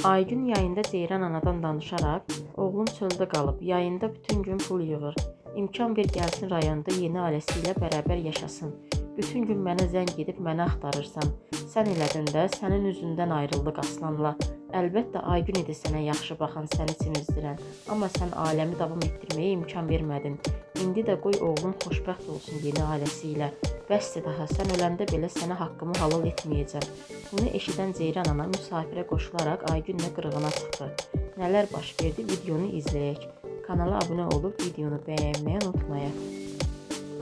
Aygün yayında Ceyran anadan danışaraq, oğlum çöldə qalıb, yayında bütün gün pul yığır. İmkan ver gəlsin rayonda yeni ailəsi ilə bərabər yaşasın. Bütün gün mənə zəng edib məni axtarırsan. Sən elədin də, sənin üzündən ayrıldıq Aslanla. Əlbəttə Aygün idi sənə yaxşı baxan, səni çimizdirən. Amma sən aləmi davam etdirməyə imkan vermədin. İndi də qoy oğlum xoşbəxt olsun yeni ailəsi ilə. Bəsdir daha, sən öləndə belə sənə haqqımı halal etməyəcəm. Bunu eşidən Ceyran ana müsafirə qoşularaq Aygünlə qırğına çıxdı. Nələr baş verdi videonu izləyək. Kanala abunə olub videonu bəyənməyi unutmayaq.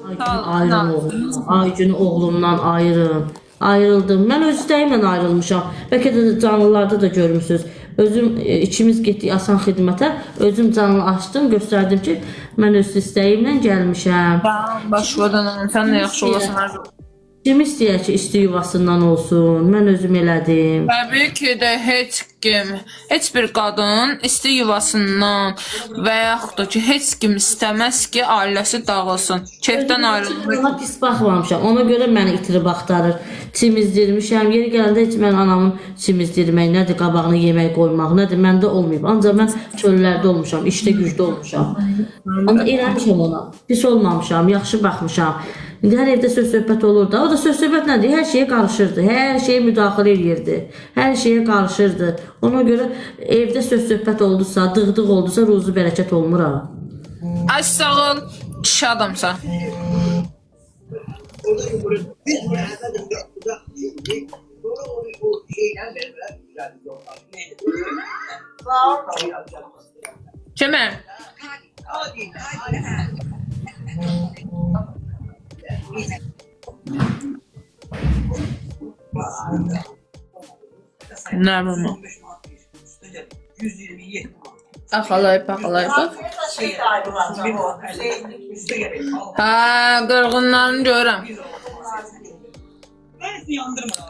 Aygün ayrın oğlumdan, Aygün oğlumdan ayrın. Ayrıldım. Mən öz istəyimlə ayrılmışam. Bəlkə də canlılarda da görmüsünüz. Özüm ikimiz getdik asan xidmətə. Özüm canlı açdım, göstərdim ki, mən öz istəyimlə gəlmişəm. Başqadan sən də yaxşı olasan hər zaman. Kim istəyər ki, isti yuvasından olsun? Mən özüm elədim. Təbii ki də heç kim, heç bir qadın isti yuvasından və yaxud da ki, heç kim istəməz ki, ailəsi dağılsın. Keyfdən ayrılmaq. Ona pis baxmamışam. Ona görə məni itirib axtarır. Çimizdirmişəm. Yeri gələndə heç mən anamın çimizdirmək nədir, qabağına yemək qoymaq nədir, məndə olmayıb. Ancaq mən çöllərdə olmuşam, işdə gücdə olmuşam. Ancaq eləmişəm ona. Pis olmamışam, yaxşı baxmışam. İndi hər evdə söz söhbət olur da. O da söz söhbət nədir? Hər şeyə qarışırdı. Hər şeyə müdaxilə eləyirdi. Hər şeyə qarışırdı. Ona görə evdə söz söhbət oldusa, dığdıq oldusa ruzu bərəkət olmur ha. Ay sağ ol, kişi adamsan. Kimə? Nə bilim. Axalayıb, axalayıb. Bax. Hə, qırğınlarını görürəm.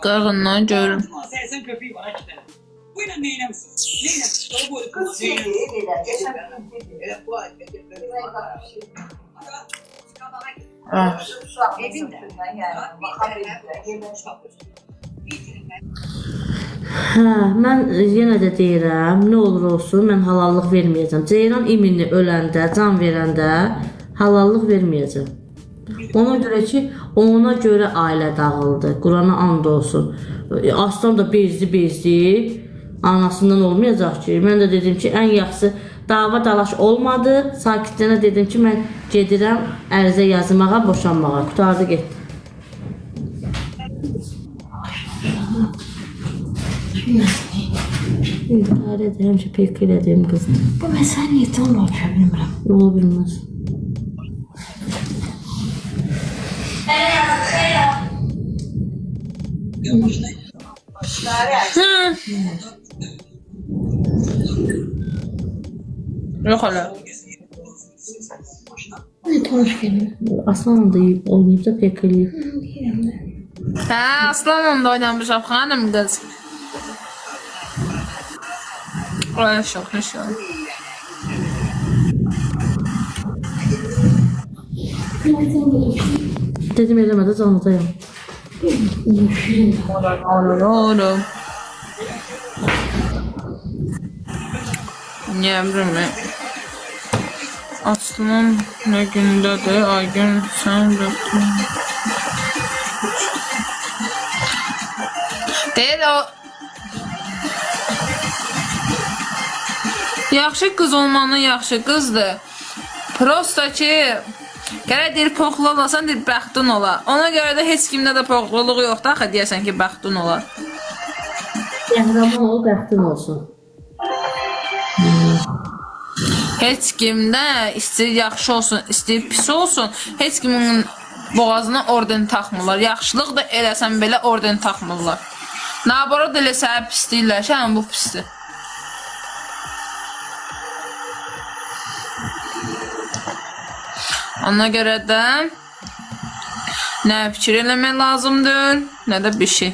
Qırğınlarını görürəm. Sen köpeği var hakikaten. Bu ile neylemişsin? Neylemişsin? Kız Ah. Hə, mən yenə də deyirəm, nə olur olsun, mən halallıq verməyəcəm. Ceyran iminli öləndə, can verəndə halallıq verməyəcəm. Ona görə ki, ona görə ailə dağıldı. Qurana and olsun. Aslan da bezdi, anasından olmayacaq ki. Mən də dedim ki, ən yaxşısı dava dalaş olmadı. Sakitlənə dedim ki, mən gedirəm ərizə yazmağa, boşanmağa. Qurtardı getdi. İdarə edir, həmişə pek elədiyim qızdır. Bu məsələ niyə canlı ola bilmirəm. Ola bilməz. Hı. Yox hələ. Nə tanış gəlir? Aslan da yiyib, oynayıb da pek eləyib. Deyirəm də. Hə, Aslanla da oynamışam xanım qız. Ay, çox xoşum. Dedim eləmə də canlıdayam. Oğlum. Niyə bilmirəm. Aslan nə gündədir? Aygün sən də. Deyir o Yaxşı qız olmanın yaxşı qızdır. Prosta ki gərək deyir poxlu olasan, deyir bəxtin ola. Ona görə də heç kimdə də poxluluq yoxdur axı deyəsən ki, bəxtin ola. Qəhrəman ol, bəxtin olsun. Heç kimdə istəyir yaxşı olsun, istəyir pis olsun, heç kimin boğazına orden taxmırlar. Yaxşılıq da eləsən belə orden taxmırlar. Nabarot eləsə pis deyirlər, ki, hə, bu pisdir. Ona görə də nə fikir eləmək lazımdır, nə də bir şey.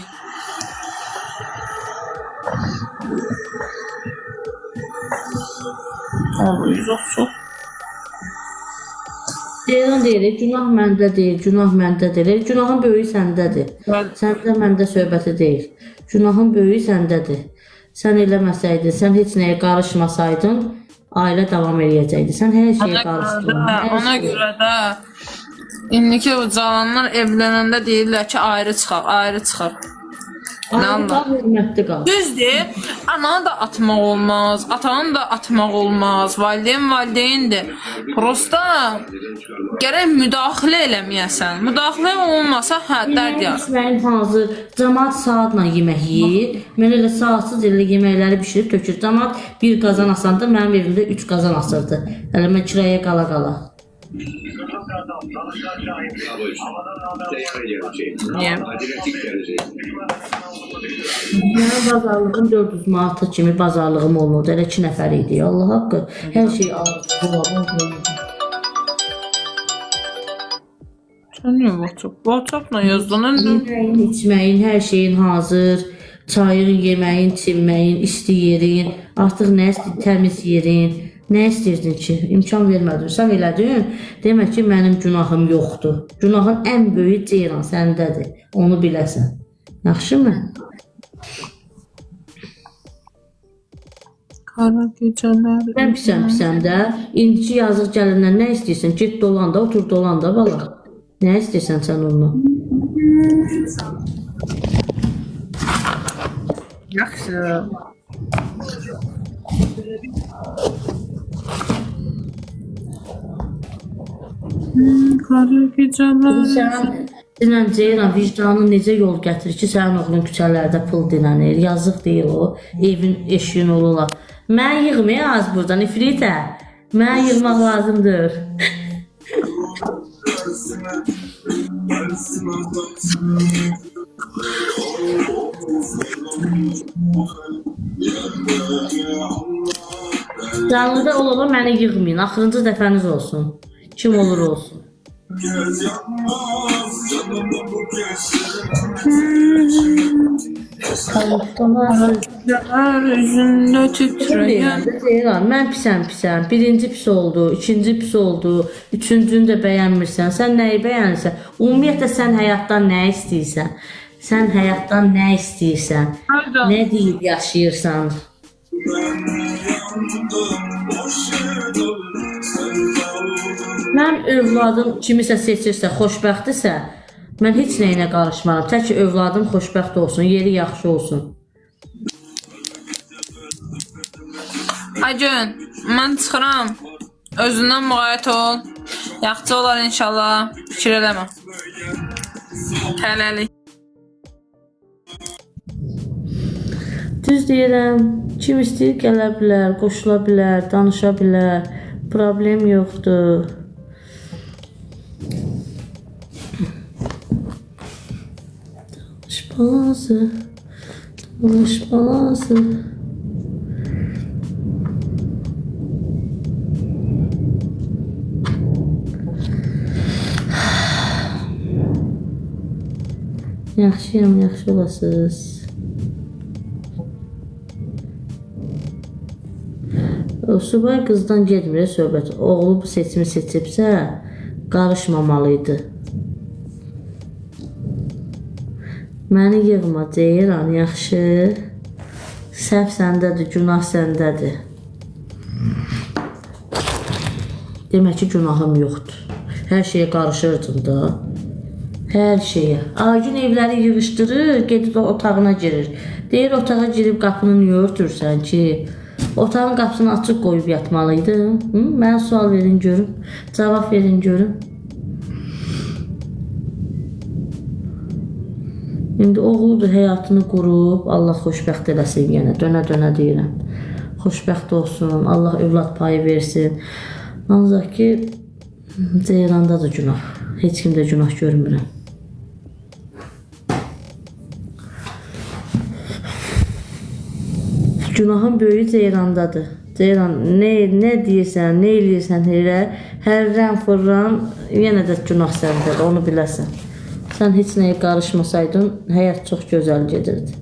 Abi, 130. Ceyran deyir, günah məndə deyil, günah məndə deyil. Günahın böyüyü səndədir. Bəli. Səndə məndə söhbəti deyil. Günahın böyüyü səndədir. Sən eləməsəydin, sən heç nəyə qarışmasaydın, ailə davam eləyəcəkdi. Sən hər şeyə Ona görə qarışdın. də, Hər ona şeyə. görə də indiki o cavanlar evlənəndə deyirlər ki, ayrı çıxaq, ayrı çıxaq. Ayrı İnanma. qal, hörmətli qal. Düzdür, ananı da atmaq olmaz, atanı da atmaq olmaz. Valideyn valideyndir. Prosta gərək müdaxilə eləməyəsən. Müdaxilə olmasa, hə, dərd Yeməyin, yarar. içməyin hazır. Camaat saatla yemək yeyir. Mən elə saatsız elə yeməkləri bişirib tökür. Camaat bir qazan asanda mənim evimdə 3 qazan asırdı. Hələ mən kirəyə qala-qala. Niyə? Mənim bazarlığım 400 manata kimi bazarlığım olurdu. Elə 2 nəfər idi. Allah haqqı. Hər şey alırdı. Dolaba qoyurdu. Sən niyə WhatsApp? WhatsApp-la yazdın. Yeməyin, içməyin, hər şeyin hazır. Çayın, yeməyin, çimməyin, isti yerin, artıq nə istəyir, təmiz yerin. Nə istəyirdin ki? İmkan vermədin. Sən elədin. Demək ki, mənim günahım yoxdur. Günahın ən böyüyü Ceyran səndədir. Onu biləsən. Yaxşımı? Qara gecələr. Mən pisəm pisəm də. İndiki yazıq gəlindən nə istəyirsən? Get dolan da, otur dolan da bala. Nə istəyirsən sən ondan? Yaxşı. Qara gecələr. Sən dinən Ceyran vicdanın necə yol gətirir ki, sənin oğlun küçələrdə pul dilənir. Yazıq deyil o. Evin eşiyin olurlar. Mən yığmaya az burdan ifritə. Mən yığmaq lazımdır. Canlıda ola məni yığmayın. Axırıncı dəfəniz olsun. Kim olur olsun. Gecələr üzündə titrəyən. Deyirəm də, Ceyran, mən pisəm pisəm. Birinci pis oldu, ikinci pis oldu, üçüncünü də bəyənmirsən. Sən nəyi bəyənirsən? Ümumiyyətlə sən həyatdan nə istəyirsən? Sən həyatdan nə istəyirsən? Hardan? Nə deyib yaşayırsan? Mənim övladım kimisə seçirsə, xoşbəxtdirsə, mən heç nəyinə qarışmaram. Tək ki övladım xoşbəxt olsun, yeri yaxşı olsun. Aygün, mən çıxıram. Özündən müğayət ol. Yaxşı olar inşallah. Fikir eləmə. Hələlik. Düz deyirəm, kim istəyir gələ bilər, qoşula bilər, danışa bilər. Problem yoxdur. Danış balası, danış balası. Yaxşıyam, yaxşı olasınız. O subay qızdan getmir söhbət. Oğlu bu seçimi seçibsə, qarışmamalı idi. Məni yığma Ceyran, yaxşı. Səhv səndədir, günah səndədir. Demək ki, günahım yoxdur. Hər şeyə qarışırdım da. Hər şeyə. Aygün evləri yığışdırır, gedib otağına girir. Deyir, otağa girib qapını niyə örtürsən ki? Otağın qapısını açıq qoyub yatmalıydım. Hı? Mənə sual verin görüm. Cavab verin görüm. İndi oğludur, həyatını qurub, Allah xoşbəxt eləsin yenə. Dönə-dönə deyirəm. Xoşbəxt olsun, Allah övlad payı versin. Ancaq ki, Ceyrandadır günah. Heç kimdə günah görmürəm. Günahın böyüyü Ceyrandadır. Ceyran, nə deyirsən, nə eləyirsən elə, hərrən fırran, yenə də günah səndədir, onu biləsən. Sən heç nəyə qarışmasaydın, həyat çox gözəl gedirdi.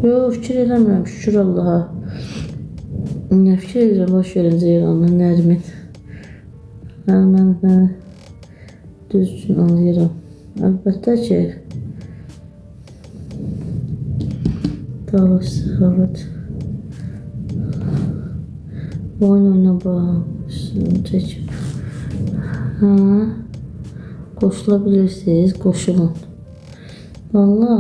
Yox, fikir eləmirəm, şükür Allaha. Nə fikir edirəm, boş verin Ceyran'la Nərmin. Mən məni düzgün anlayıram. Əlbəttə ki, Dalaş, səxavət. Oyun oyna başını çəkib. Hə, qoşula bilirsiniz, qoşulun. Valla.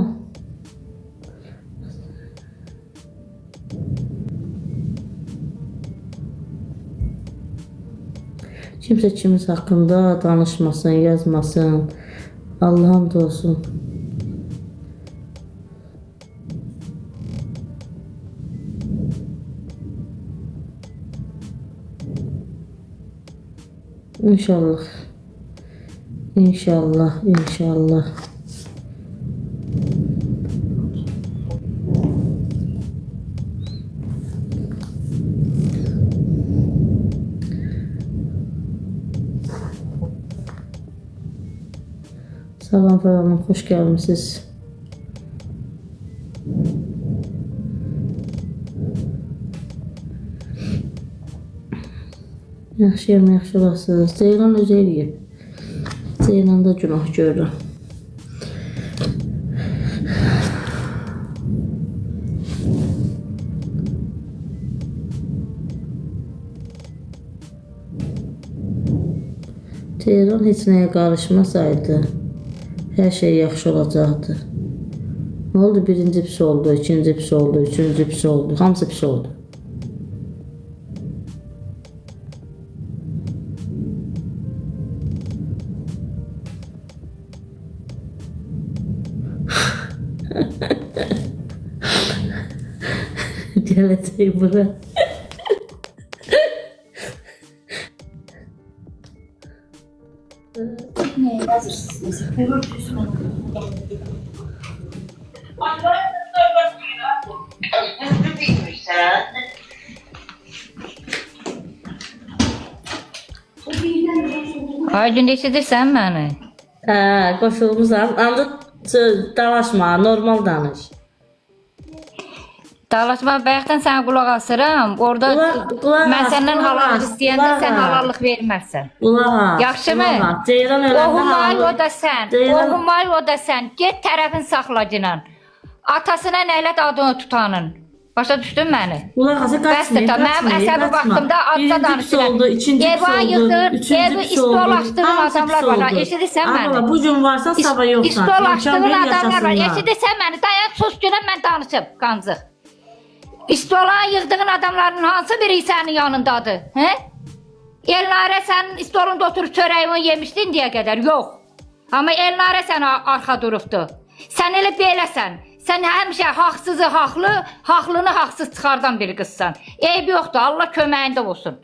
Kimsə kimin haqqında danışmasın, yazmasın. Allah'ım da olsun. İnşallah. İnşallah, inşallah. Salam falan, xoş gəlmisiniz. Yaxşıyam, yaxşı olasınız. Ceylan özü eləyib. Ceylanda günah görürəm. Ceylan heç nəyə qarışmasaydı, hər şey yaxşı olacaqdı. Nə oldu? Birinci pis oldu, ikinci pis oldu, üçüncü pis oldu. Hamısı pis oldu. Gələcək bura. Aygün eşidirsən məni? Hə, qoşulmusan. Ancaq söz dalaşma, normal danış. Dalaşma, bayaqdan sənə qulaq asıram. Orada Qulaq mən as, səndən qulaq halallıq as, istəyəndə qulaq sən as. halallıq verməzsən. Qulaq as. Yaxşımı? qulaq as. Ceyran öləndə O Humay, o halallıq- da sən. O Ceyran- Humay, o da sən. Get tərəfin saxla ginan. Atasına nələt adını tutanın. Başa düşdün məni? Qulaq as, Bəsdir qaçmayın, ta, mənim qaçmayın, əsəbi qaçma. vaxtımda adda Birinci pis danışıram. oldu, ikinci pis Evi oldu, yıxır, üçüncü evi pis oldu. istolaşdığın Hamısı adamlar pis var. Ha, oldu. eşidirsən Ay məni? bala, bu gün varsan, sabah yoxsan. İstolaşdığın İmkan ver, adamlar var. yaşasınlar. Eşidirsən məni? Dayan, sus görəm mən danışım, qancıq. İstolan yığdığın adamların hansı biri sənin yanındadır? Hə? Elnarə sənin stolunda oturub çörəyini yemişdi indiyə qədər? Yox. Amma Elnarə sənə arxa durubdu. Sən elə beləsən. Sən həmişə haqsızı haqlı, haqlını haqsız çıxardan bir qızsan. Eybi yoxdur, Allah köməyində olsun.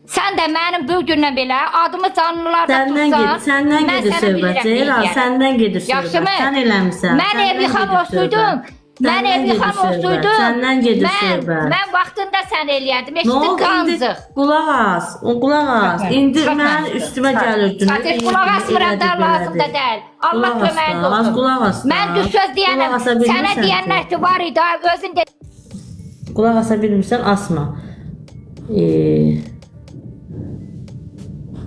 Sən də mənim bu gündən belə adımı canlılarda Səndən tutsan, gedir, səndən mən gedir sənə söhbət. bilirəm Ceyran, neyləyərəm. səndən gedir söhbət. Yaxşımı? Sən eləmisən. Mən Səndən Evlixan gedir olsaydım, söhbət. mən Səndən Evlixan gedir söhbət. olsaydım, Səndən gedir mən, söhbət. mən vaxtında sən eləyərdim. Nə Eşitdin oldu indi? qancıq. Qulaq as, o qulaq as. İndi mənim üstümə gəlirdin. Çatır, qulaq asmıram da lazım da deyil. Allah Qulaq as köməyin da, az olsun. qulaq as da. Mən düz söz deyənəm, Qulaq asa sənə bilmirsən ki. deyənlər ki var idi, özün de Qulaq asa bilmirsən, asma.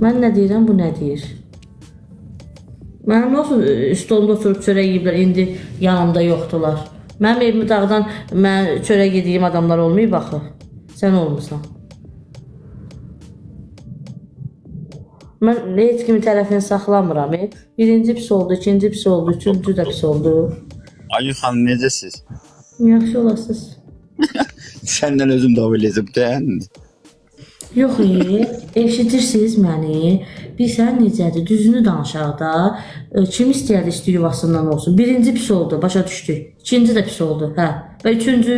Mən nə deyirəm, bu nə deyir? Mənim nə olsun stolda oturub çörək yeyiblər, indi yanımda yoxdular. Mənim evimi dağdan mən çörək yediyim adamlar olmayıb axı. Sən olmusan. Mən heç kimin tərəfini saxlamıram. Birinci pis oldu, ikinci pis oldu, üçüncü də pis oldu. Aygün xanım necəsiz? Yaxşı olasınız. Səndən özüm dav eləyəcəm də. Yox, eşidirsiniz məni? Bilirsən necədir? Düzünü danışaq da. Kim istəyər isti yuvasından olsun. Birinci pis oldu, başa düşdük. İkinci də pis oldu, hə. Və üçüncü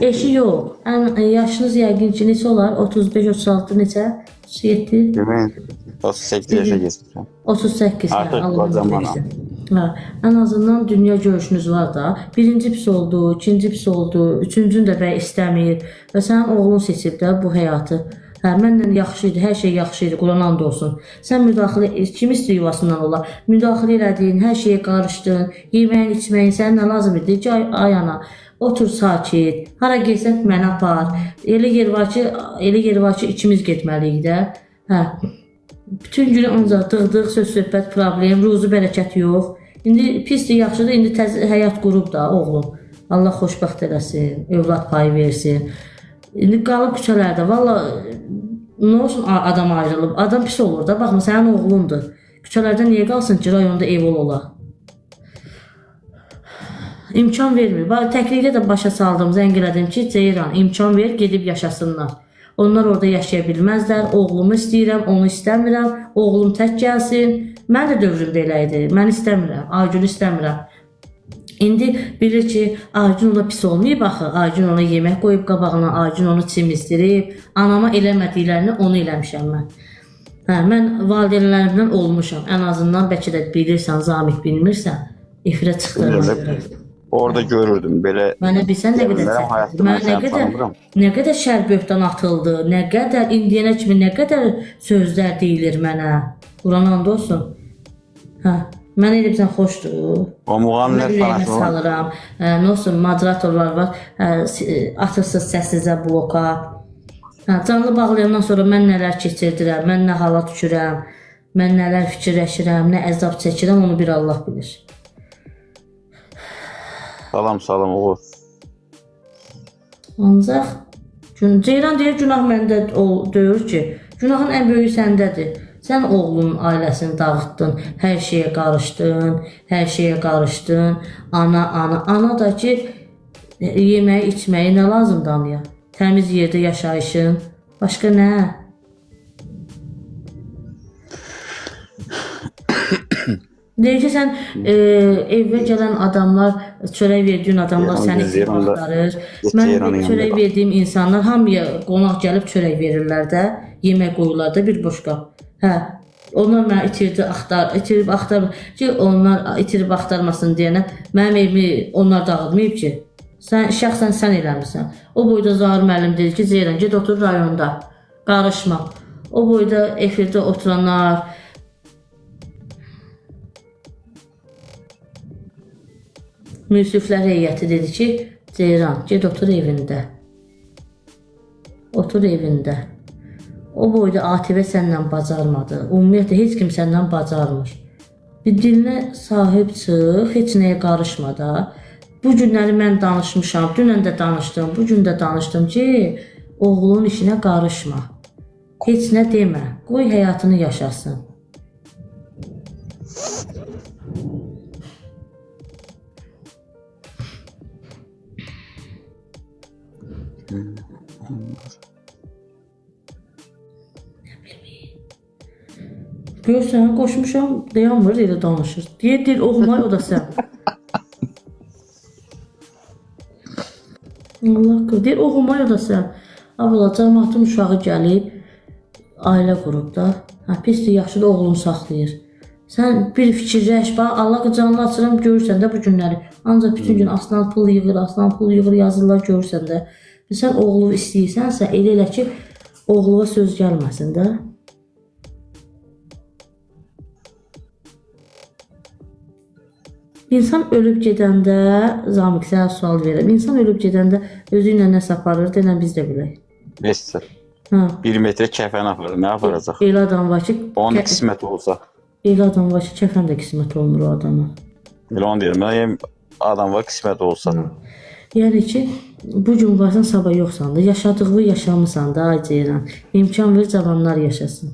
Eşi yox. Ən yaşınız yəqin ki, neçə olar? 35, 36 neçə? 37? Demək 38 yaşa keçmişəm. 38 hə, Artıq Allah qocamanam. versin. Hə, ən azından dünya görüşünüz var da. Birinci pis oldu, ikinci pis oldu, üçüncünü də bəy istəmir və sənin oğlun seçib də bu həyatı. Hə, mənlə yaxşı idi, hər şey yaxşı idi, Quran and olsun. Sən müdaxilə kim istəyir yuvasından ola? Müdaxilə elədin, hər şeyə qarışdın, yeməyin, içməyin sənə nə lazım idi? Ki, ay, ay ana, otur sakit. Hara getsən məni apar. Elə yer var ki, elə yer var ki, ikimiz getməliyik də. Hə. Bütün günü ancaq dığdıq, söz söhbət, problem, ruzu bərəkət yox. İndi pisdir, yaxşıdır, indi təzə həyat qurub da oğlum. Allah xoşbəxt eləsin, övlad payı versin. İndi qalıb küçələrdə, valla nə olsun adam ayrılıb, adam pis olur da, baxma sənin oğlundur. Küçələrdə niyə qalsın ki, rayonda ev ola? İmkan vermir. Bax, təklikdə də başa saldım, zəng elədim ki, Ceyran, imkan ver, gedib yaşasınlar. Onlar orada yaşaya bilməzlər. Oğlumu istəyirəm, onu istəmirəm. Oğlum tək gəlsin. Mən də dövrümdə elə idi. Mən istəmirəm, Aygünü istəmirəm. İndi bilir ki, Aygün ona pis olmayıb axı. Aygün ona yemək qoyub qabağına, Aygün onu çimizdirib. Anama eləmədiklərini onu eləmişəm mən. Hə, mən valideynlərimdən olmuşam. Ən azından bəlkə də bilirsən, Zamiq bilmirsən, efirə çıxdığıma görə. Orada görürdüm belə. Mənə bilsən nə qədər Mənim həyatda çətindir. mən Mənə nə səni qədər tanımıram. nə qədər şər böhtan atıldı, nə qədər indiyənə kimi nə qədər sözlər deyilir mənə. Quran and olsun. Hə, mənə elə bilsən xoşdur. O Mən müğənnilər ürəyimə fanatı var. salıram. Hə, nə olsun moderatorlar var. Hə, atırsız səssizə bloka. Hə, canlı bağlayandan sonra mən nələr keçirdirəm, mən nə hala düşürəm, mən nələr fikirləşirəm, nə əzab çəkirəm, onu bir Allah bilir. Salam salam Uğur. Ancaq Ceyran deyir günah məndə deyir ki, günahın ən böyüyü səndədir. Sən oğlunun ailəsini dağıtdın, hər şeyə qarışdın, hər şeyə qarışdın. Ana, ana, ana da ki yeməyi, içməyi nə lazımdır anaya? Təmiz yerdə yaşayışın, başqa nə? Deyir ki, sən evə gələn adamlar, çörək verdiyin adamlar Ceyran, səni Ceyran da- axtarır. Get Mən Ceyranın yanında çörək qal. verdiyim insanlar hamıya qonaq gəlib çörək verirlər də, yemək qoyurlar da bir boş qab. Hə. Onlar məni itirdi, axtar, itirib axtar ki, onlar itirib axtarmasın deyənə mənim evimi onlar dağıtmayıb ki. Sən şəxsən sən eləmisən. O boyda Zahir müəllim dedi ki, Ceyran get otur rayonda. Qarışma. O boyda efirdə oturanlar Münsiflər heyəti dedi ki, Ceyran, get otur evində. Otur evində. O boyda ATV səndən bacarmadı. Ümumiyyətlə heç kim səndən bacarmır. Bir dilinə sahib çıx, heç nəyə qarışma da. Bu günləri mən danışmışam, dünən də danışdım, bu gün də danışdım ki, oğlunun işinə qarışma. Heç nə demə. Qoy həyatını yaşasın. Görürsən, qoşmuşam, dayanmır, elə danışır. Deyir, deyir, oğlum, ay, o da sən. Allah qorusun. Deyir, oğlum, ay, o da sən. Abla, cəmaatın uşağı gəlib, ailə qurub da. Hə, pisdir, yaxşıdır, oğlunu saxlayır. Sən bir fikirləş, bax, Allah canını açıram, görürsən də bu günləri. Ancaq bütün gün aslan pul yığır, aslan pul yığır yazırlar, görürsən də. Sən oğlu istəyirsənsə, elə elə ki, oğluna söz gəlməsin də. İnsan ölüb gedəndə, Zamiq sənə sual verirəm. İnsan ölüb gedəndə özü ilə nəsə aparır, denən biz də bilək. Neyse. Hə. Bir metre kəfən aparır. Nə aparacaq? Elə adam var ki, Onun qisməti olsa. elə adam var ki, kəfən də qismət olmur o adama. Elə onu deyirəm. Mən adam var qismət olsa. Yəni ki, bu gün varsan, sabah yoxsan da, yaşadığını yaşamısan da, ay Ceyran. İmkan ver cavanlar yaşasın.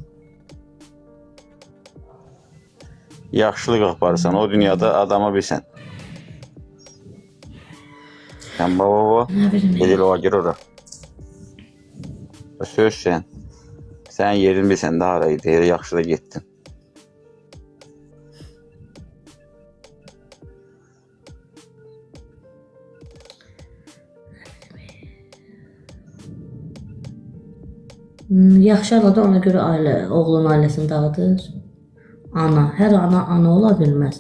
Yaxşılıq aparırsan o dünyada adama bilsən. Sən baba baba. Nə bilim. Gedir ora gir ora. Söz sən. Sən yerin bilsən də hara idi. Elə yaxşı da getdin. Yaxşı arada ona görə ailə, oğlun ailəsini dağıdır. Ana, hər ana ana ola bilməz.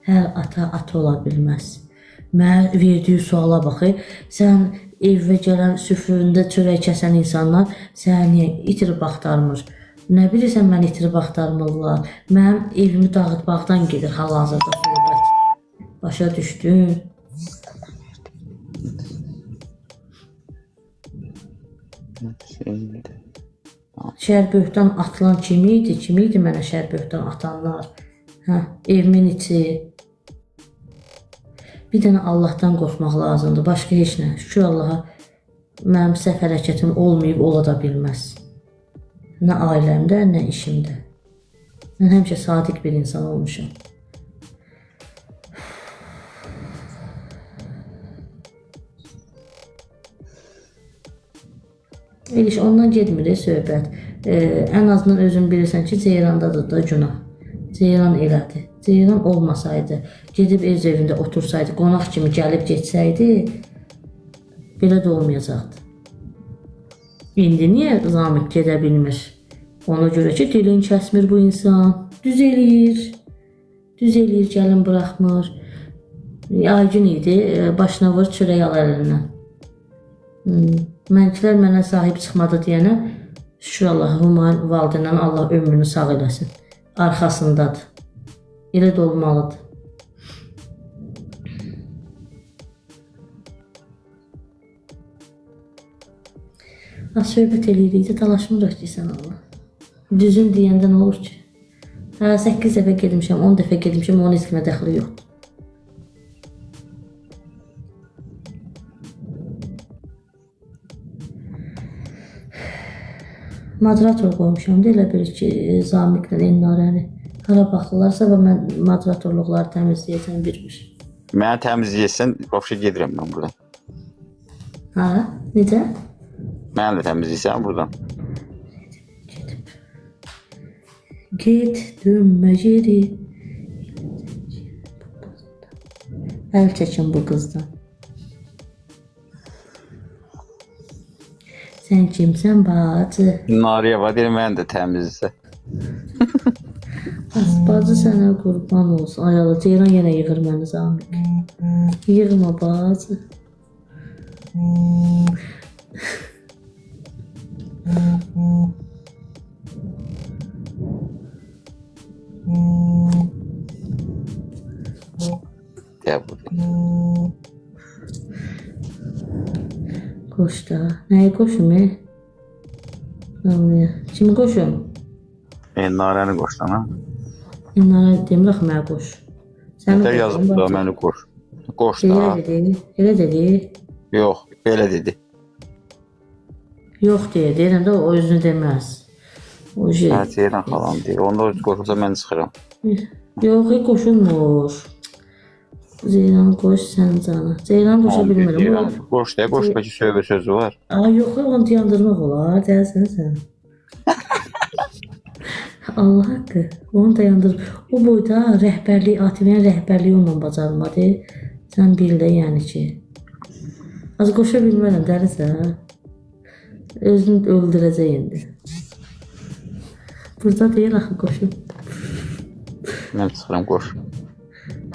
Hər ata ata ola bilməz. Mənə verdiyi suala bax, sən evə gələn süfründə çörək kəsən insanlar səni niyə itirib axtarmır? Nə bilirsən məni itirib axtarmırlar? Mənim evimi dağıtmaqdan gedir hal-hazırda söhbət. Başa düşdün? Şimdi. Şərböhdən atılan kim idi? Kim idi mənə şərböhdən atanlar? Hə, evimin içi. Bir dənə Allahdan qorxmaq lazımdır, başqa heç nə. Şükür Allaha, mənim səhv hərəkətim olmayıb, ola da bilməz. Nə ailəmdə, nə işimdə. Mən həmişə sadiq bir insan olmuşam. Elə iş ondan getmir söhbət. Ən azından özün bilirsən ki, Ceyrandadır da günah. Ceyran elədi. Ceyran olmasaydı, gedib öz evində otursaydı, qonaq kimi gəlib getsəydi, belə də olmayacaqdı. İndi niyə Zamiq gedə bilmir? Ona görə ki, dilini kəsmir bu insan. Düz eləyir. Düz eləyir, gəlin buraxmır. Aygün idi, başına vur, çörək al əlindən. Mənkilər mənə sahib çıxmadı deyənə şükür Allaha, Humayun valideynlərin Allah ömrünü sağ eləsin. Arxasındadır. Elə də olmalıdır. Ha, söhbət eləyirik də dalaşmırıq ki, sən Allah. Düzün deyəndə nə olur ki? Hə, 8 dəfə getmişəm, 10 dəfə getmişəm, onun heç kimə dəxli yoxdur. Moderator qoymuşam da elə bil ki, Zamiqlə Elnarəni. Hara baxırlarsa və mən moderatorluqları təmizləyəcəm bir-bir. Məni təmizləyəsən, vəbşə gedirəm mən buradan. Hə? Necə? Məni də təmizləyirsən buradan. Gedib. Get, dönmə geri. Əl çəkin bu qızdan. Sən kimsən bacı? Nariyə var, deyirəm məni də təmizlə. Az bacı sənə qurban olsun. Ay Allah, Ceyran yenə yığır məni Zamiq. Yığma bacı. Gəl buraya. Qoş da. Nəyi qoşum? E? Anlaya. Kimi qoşum? Narəni qoş lan ha. Elnara demir axı mənə qoş. Səni Nətər yazıb da məni qoş. Qoş da. Elə dedi. Elə dedi. Yox, belə dedi. Yox deyir. Deyirəm də o özünü deməz. O şey. Hə, Ceyran xalam deyir. Onda o qoşulsa mən çıxıram. Yox, qoşulmur. Ceyran qoş sən cana. Ceyran qoşa bilmirəm. Ceyran, qoş da, qoş bəlkə söhbət sözü var. Aa, yox, onu dayandırmaq olar. Dəlisən sən. Allah haqqı, onu dayandır. O boyda rəhbərlik, ATV-nin rəhbərliyi onunla bacarmadı. Sən bil də yəni ki. Az qoşa bilmərəm, dəlisən. Özünü öldürəcək indi. Burada deyil axı qoşum. Mən çıxıram, qoş.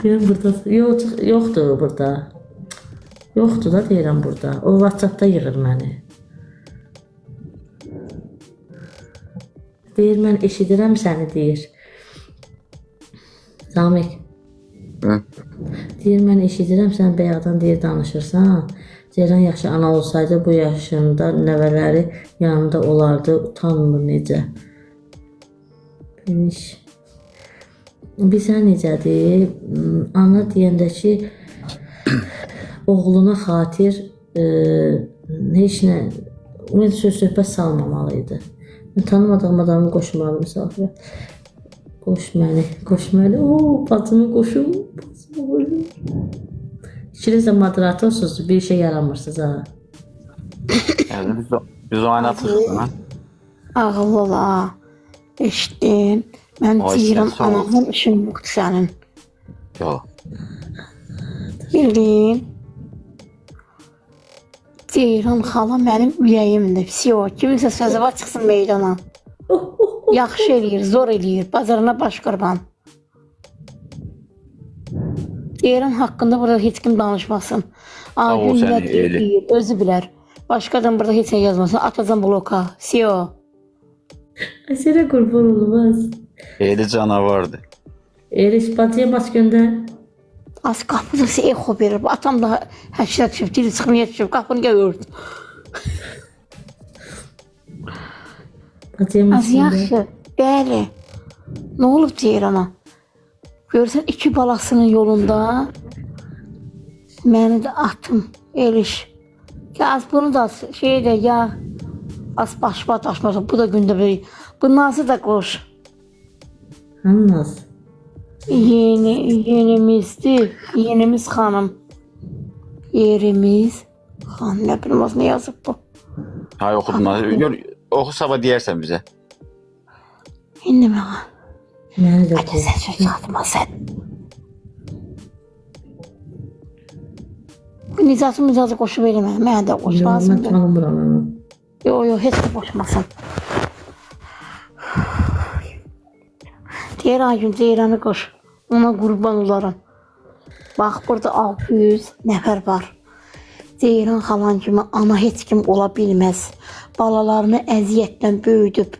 Deyirəm burada. Yox, yoxdur burada. Yoxdur da deyirəm burada. O WhatsApp-da yığır məni. Deyir mən eşidirəm səni deyir. Zamiq. Hı. Deyir mən eşidirəm sən bayaqdan deyir danışırsan. Ceyran yaxşı ana olsaydı bu yaşında nəvələri yanında olardı. Utanmır necə. Beniş. Bilirsən necədir? Ana deyəndə ki, oğluna xatir heç nə, ümumiyyətlə söz söhbət salmamalı idi. Mən tanımadığım adamı qoşmalı misafirə. Qoş məni, qoş məni. Oo, bacımı qoşum, bacımı qoşum. İkiniz də moderatorsunuz, bir şey yaramırsınız ha. Yəni biz o oynatırıq ha. Ağıllı ol ha. Eşitdin. Mən Ay, deyirəm sən sağ ol. anamın işin yoxdur sənin. Yox. Bildin. Ceyran xala mənim ürəyimdir. Psiyo, kiminsə sözü var çıxsın meydana. Yaxşı eləyir, zor eləyir. Bacarana baş qurban. Ceyran haqqında burada heç kim danışmasın. Sağ ol Aygün nə səni, deyir, Eli. deyir, özü bilər. Başqa adam burada heç nə yazmasın. Atacam bloka. Sio. Ay sənə qurban olmaz. Eli canavardır. Eriş bacıya bas gönder. Az qapıda exo verir. Atam da həşrət düşüb, dili çıxmaya düşüb, qapını gəl ört. Bacıya bas Az gönder. yaxşı. Bəli. Nə olub Ceyrana? Görsən iki balasının yolunda məni də atım Eliş. Ya az bunu da şey də ya az başıma daşmasın. Bu da gündə bir. Bu Nazı da qoş. Hannas. Yeni yenimizdir. Yenimiz xanım. Yerimiz xan. Nə bilim az nə yazıb bu. Hay oxudum. Gör, oxu sabah deyərsən bizə. İndi mənə. Məni də Hadi qoy. sən söz çatma sən. Nicatı mücatı qoşub eləmə. Mənə də qoş Yox, mən lazımdır. tanımıram onu. Yox, yox, heç də qoşmasın. Deyir Aygün, Ceyranı qoş. Ona qurban olaram. Bax, burada 600 nəfər var. Ceyran xalan kimi ana heç kim ola bilməz. Balalarını əziyyətlə böyüdüb.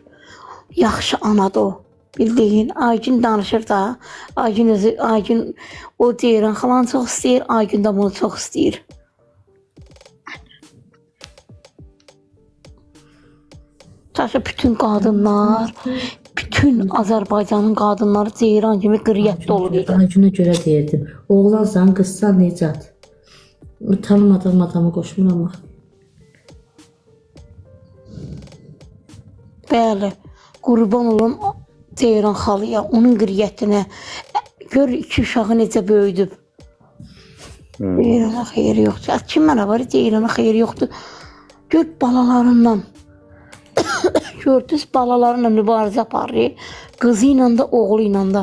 Yaxşı anadır o. Bildiyin, Aygün danışır da. Aygün özü, Aygün o Ceyran xalanı çox istəyir, Aygün də bunu çox istəyir. Çaşı bütün qadınlar, bütün Azərbaycanın qadınları ceyran kimi qriyyətli olur idi. Aygünə görə deyirdim. Oğlansan, qızsan Nicat. Tanımadığım adamı qoşmuram axı. Bəli, qurban olum ceyran xalıya, onun qriyyətinə. Gör iki uşağı necə böyüdüb. Ceyrana xeyri yoxdur. Ya, kim mənə var? Ceyrana xeyri yoxdur. Gör balalarından. Gördünüz balalarıyla mübarizə aparır. Qızı ilə də, oğlu ilə də.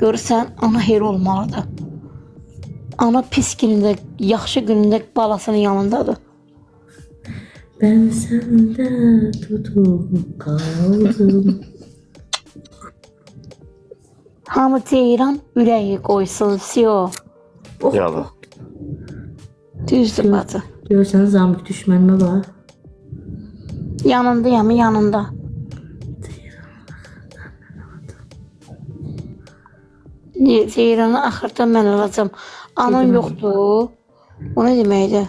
Görürsən, ana xeyri olmalıdır. Ana pis günündə, yaxşı günündə balasının yanındadır. Ben sende tutup kaldım. Hamı ceyran ürəyi qoysun, Sio. Yallah. Düzdür bacı. Görsən Zamik düşmənimə bax. Yanındayam, yanında. Ceyranı axırda mən alacam. Anam yoxdur. O nə deməkdir?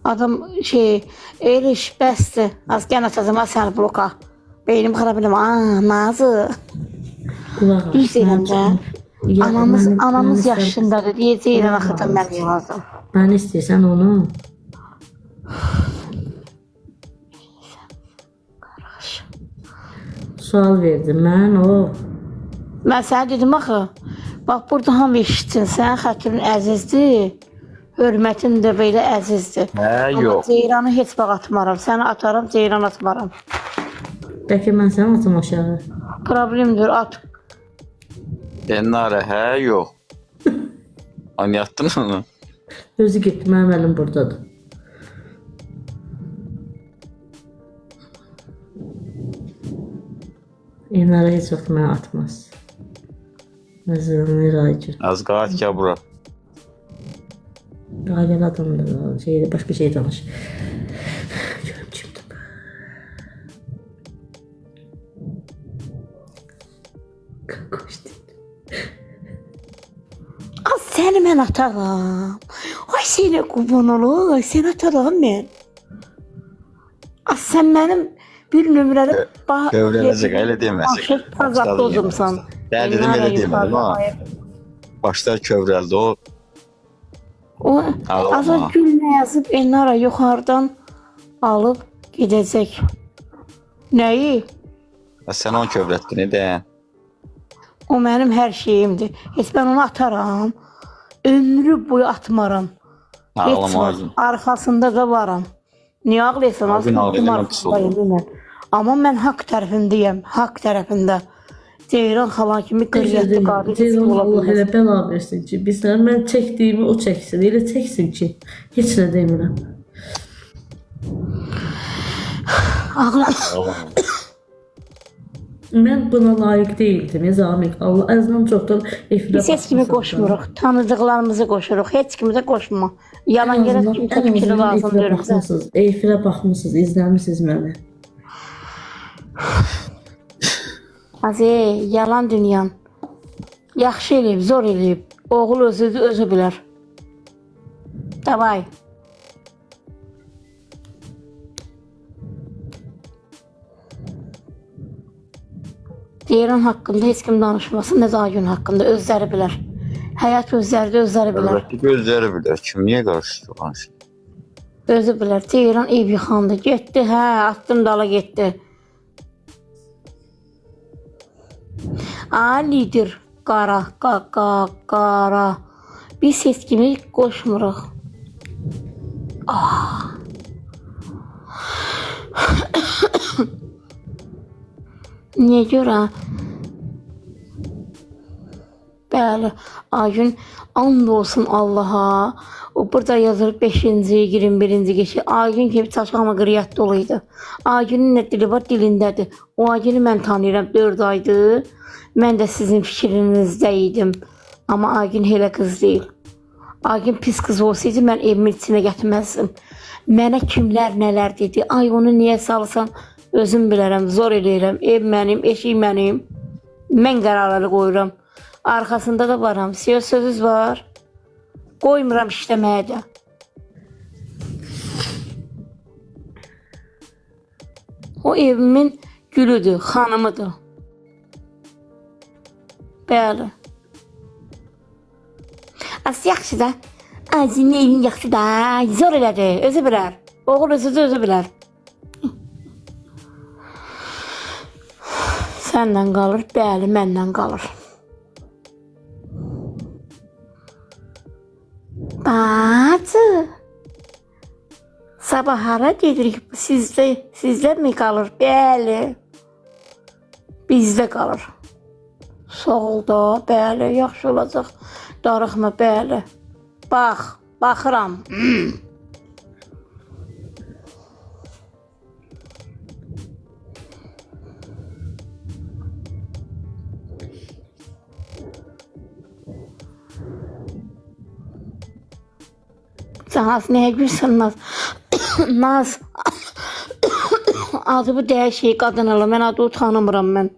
Adam şey, Eliş bəsdir. Az gələn atacam ha səni bloka. Beynim xarab eləmə. Ah, Nazı. Qulaq as. Düz deyirəm də. Ya, Anamız, anamız məni yaşındadır. Deyə Ceyran axırda mən alacam. Mən istəyirsən onu. Sual verdim mən o. Mən sənə dedim axı. Bax burada hamı eşitsin. Sənin xətrin əzizdir. Hörmətin də belə əzizdir. Hə, Amma yox. Ceyranı heç vaxt atmaram. Səni ataram, ceyran atmaram. Bəlkə mən səni atım aşağı. Problemdir, at. Elnara, hə, yox. Anlattın onu. Özü getdi, mənim əlim burdadır. Elnara heç vaxt mənə atmaz. Nəzərini Aygün. Az qalat ki bura. Ailəli adamdır, şey, başqa şey danış. Görüm kimdir bu. Qoş deyil. Az səni mən ataram. Ay sənə qurban olum, ay səni ataram mən. Az sən mənim bir nömrəli Kövrələcək, elə deməsin. Aşır pazarda ozumsan. Mən dedim elə demədim ha. Başlar kövrəldi o. O Ağlama. Azad gül nə yazıb Elnara yuxarıdan alıb gedəcək. Nəyi? Ha, Sən onu kövrətdin də. O mənim hər şeyimdir. Heç mən onu ataram. Ömrü boyu atmaram. Heç Ağlama vaxt Aygün. arxasında da varam. Niyə ağlayırsan? Az Aygün ağlayır, qaldım mən pis oldum. arxasındayım mən. Amma mən haqq tərəfindəyəm. Haqq tərəfində. Ceyran xalan kimi qriyyətli qadın heç kim Ceylan ola Allah bilməz. elə bəla versin ki, bilsən mən çəkdiyimi o çəksin, elə çəksin ki, heç nə demirəm. Ağla. Ağlama. Mən buna layiq deyildim, Zamiq. Allah əzizim çoxdan efirə Biz heç kimi baxmısınız da. qoşmuruq. Tanıdıqlarımızı qoşuruq. Heç kimi də qoşma. Yalan Ən yerə azından, kimsə ən fikri azından lazım efirə deyil bizə. baxmısınız. Efirə baxmısınız, izləmisiniz məni. Azi, yalan dünyan. Yaxşı eləyib, zor eləyib. Oğul özü özü bilər. Davay. Ceyran haqqında heç kim danışmasın, nə də Aygün haqqında özləri bilər. Həyat özlərdə özləri bilər. Əlbəttə ki, özləri bilər. Kim niyə qarışır danışır? Özü bilər. Ceyran ev yıxandı. Getdi, hə, attım dala getdi. A lider qara, qa, qa, qara. Biz heç kimi qoşmuruq. Ah. Niyə görə? Bəli, Aygün and olsun Allaha. O burada yazır 5-ci, 21-ci keçir. Aygün kimi çaşqama qriyyat dolu idi. Aygünün nə dili var, dilindədir. O Aygünü mən tanıyıram 4 aydır. Mən də sizin fikrinizdə idim. Amma Aygün elə qız deyil. Aygün pis qız olsaydı mən evimin içinə gətirməzdim. Mənə kimlər nələr dedi. Ay onu niyə salsan? Özüm bilərəm, zor eləyirəm. Ev mənim, eşik mənim. Mən qərarları qoyuram. Arxasında da varam. Söz sözünüz var. Qoymuram işləməyə də. O evimin gülüdür, xanımıdır. Bəli. As yaxşı da. Azinin evin yaxşı da. Zor elədi. Özü bilər. Oğul özü də özü bilər. Səndən qalır, bəli, məndən qalır. Bacı. Sabah hara gedirik? Sizdə, sizdə mi qalır? Bəli. Bizdə qalır. Sağ ol da, bəli, yaxşı olacaq. Darıxma, bəli. Bax, baxıram. Naz, nəyə gülsən Naz? Naz. Adı bu dəyişik qadın ala. Mən adı utanmıram mən.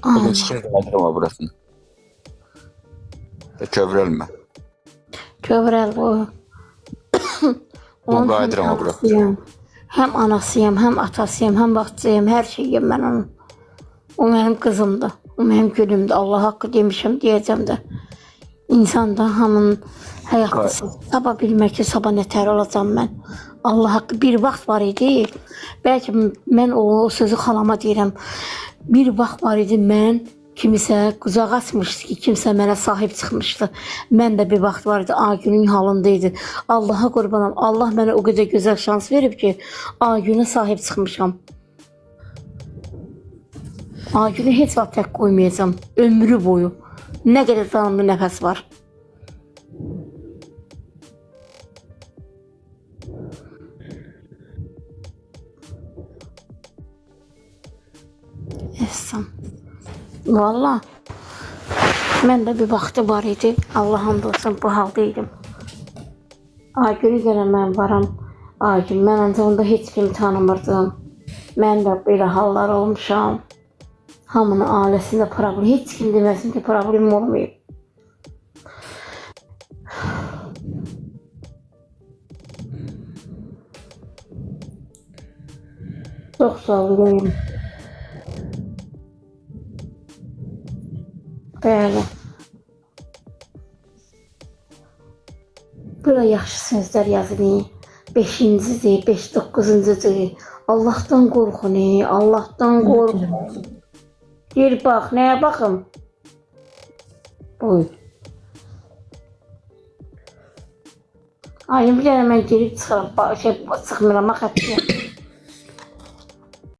Bugün çıxım qaldırma burasını. Və Kövrəlmə. Kövrəl bu. Bu Onun həm qayıdıram o bura. anasıyam, həm anasıyam, həm atasıyam, həm bağçayam, hər şeyim mən onun. O mənim qızımdır, o mənim gülümdür. Allah haqqı demişəm, deyəcəm də. İnsan da hamının həyatı sabah bilmək ki, sabah nətər olacam mən. Allah haqqı bir vaxt var idi. Bəlkə mən o sözü xalama deyirəm. Bir vaxt var idi mən kimisə qucaq açmışdı ki, kimsə mənə sahib çıxmışdı. Mən də bir vaxt var idi Aygünün halında idi. Allaha qurbanam. Allah mənə o qədər gözəl şans verib ki, Aygünə sahib çıxmışam. Aygünü heç vaxt tək qoymayacağam ömrü boyu. Nə qədər canımda nəfəs var. Ehsan. Valla mən də bir vaxtı var idi. Allah and olsun bu halda idim. Aygünü yenə mən varam. Aygün, mən ancaq onda heç kimi tanımırdım. Mən də belə hallar olmuşam. Hamının ailəsində problem. Heç kim deməsin ki, problem olmayıb. Çox sağ olun. Bəli. Belə yaxşı sözlər yazın. 5-cidir, 5-9-cudur. Allahdan qorxun, Allahdan qorxun. Gir bax, nəyə baxım? Oy. Ay, bir dənə mən girib çıxıram, çıxmıram, bax, hətta.